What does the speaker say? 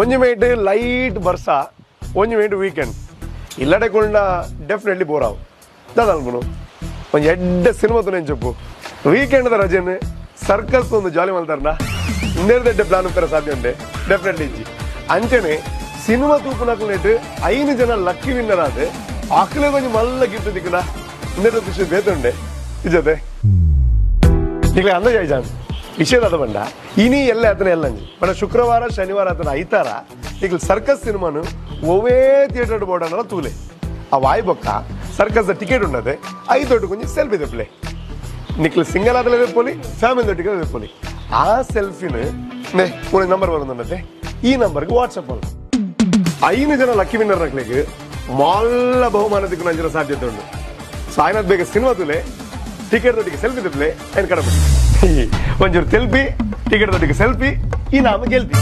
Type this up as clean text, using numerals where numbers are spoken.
ಒಂಜಿ mate light ಬರ್ಸ, ಒಂಜಿ ಮೇಟ್ ವೀಕೆಂಡ್ ಇಲ್ಲಡೆ ಕುಳ್ಳ ಡೆಫಿನೆಟ್ಲಿ ಬೋರ್ ಆವು. ದಾದ ಅನ್ಪುನು ಒಂಜಿ ಎಡ್ಡೆ ಸಿನಿಮಾ ತುನೆಂಚೊಪ್ಪು ವೀಕೆಂಡ್ ದ ರಜೆನ್ ಸರ್ಕಸ್ ಒಂದು ಜಾಲಿ ಮಲ್ತಾರನ ಇಂದೇರ್ದೆಡ್ಡೆ ಪ್ಲಾನ್ ಉತ್ತರ ಸಾಧ್ಯ ಉಂಡೆ ಡೆಫಿನೆಟ್ಲಿ ಇಜ್ಜಿ. ಅಂಚನೆ ಸಿನಿಮಾ ತೂಪುನಕ್ಲೆಟ್ 5 ಜನ ಲಕ್ಕಿ ವಿನ್ನರ್ ಆದ್ ಅಕ್ಲೆ ಒಂಜಿ ಮಲ್ಲ ಗಿಫ್ಟ್ ದಿಕ್ಕುನ ಇಂದೇರ್ದ ಖುಷಿ ಬೇತುಂಡೆ ಇಜ್ಜತೆ ಈಗಲೇ ಅಂದಾಜ್ ಐಜಾನ್ ವಿಷಯದ ಬಂಡ ಇನಿ ಎಲ್ಲ ಆತನ ಎಲ್ಲಂಜಿ ಬಟ್ ಶುಕ್ರವಾರ ಶನಿವಾರ ಆತನ ಐತಾರ ಈಗ ಸರ್ಕಸ್ ಸಿನಿಮಾನು ಒವೇ ಥಿಯೇಟರ್ ಬೋರ್ಡ್ ಅನ್ನಲ್ಲ ತೂಲೆ ಆ ವಾಯ್ ಬೊಕ್ಕ ಸರ್ಕಸ್ ಟಿಕೆಟ್ ಉಂಡದೆ 5 ದೊಡ್ಡ ಕೊಂಚ ಸೆಲ್ಫಿ ದೆಪ್ಪಲೆ ನಿಕ್ಲು ಸಿಂಗಲ್ ಆದಲೇ ದೆಪ್ಪೊಲಿ ಫ್ಯಾಮಿಲಿ ದೊಟ್ಟಿಗೆ ದೆಪ್ಪೊಲಿ ಆ ಸೆಲ್ಫಿನ ನೇ ಒಂದು ನಂಬರ್ ಬರೋದುಂಡತೆ ಈ ನಂಬರ್ಗೆ ವಾಟ್ಸಪ್ ಅಲ್ಲ 5 ಜನ ಲಕ್ಕಿ ವಿನ್ನರ್ ನಕ್ಲಿಗೆ ಮಾಲ್ಲ ಬಹುಮಾನ ದಿಕ್ಕು ನಂಜಿನ ಸಾಧ್ಯತೆ ಉಂಟು. ಸೊ ಆಯ್ನದ್ ಬೇಗ ಸಿನಿಮಾ ತುಲೆ ಟಿಕೆಟ್ ದೊಟ್ಟಿಗೆ ಸೆಲ್ಫಿ ದೆಪ್ಪಲೆ ಏನು ಕಡಪು ಒಂಚೂರು ಸೆಲ್ಫಿ ಟಿಕೆಟ್ ದೊಟ್ಟಿಗೆ ಸೆಲ್ಫಿ ಈ ನಾಮ ಗೆಲ್ತಿ.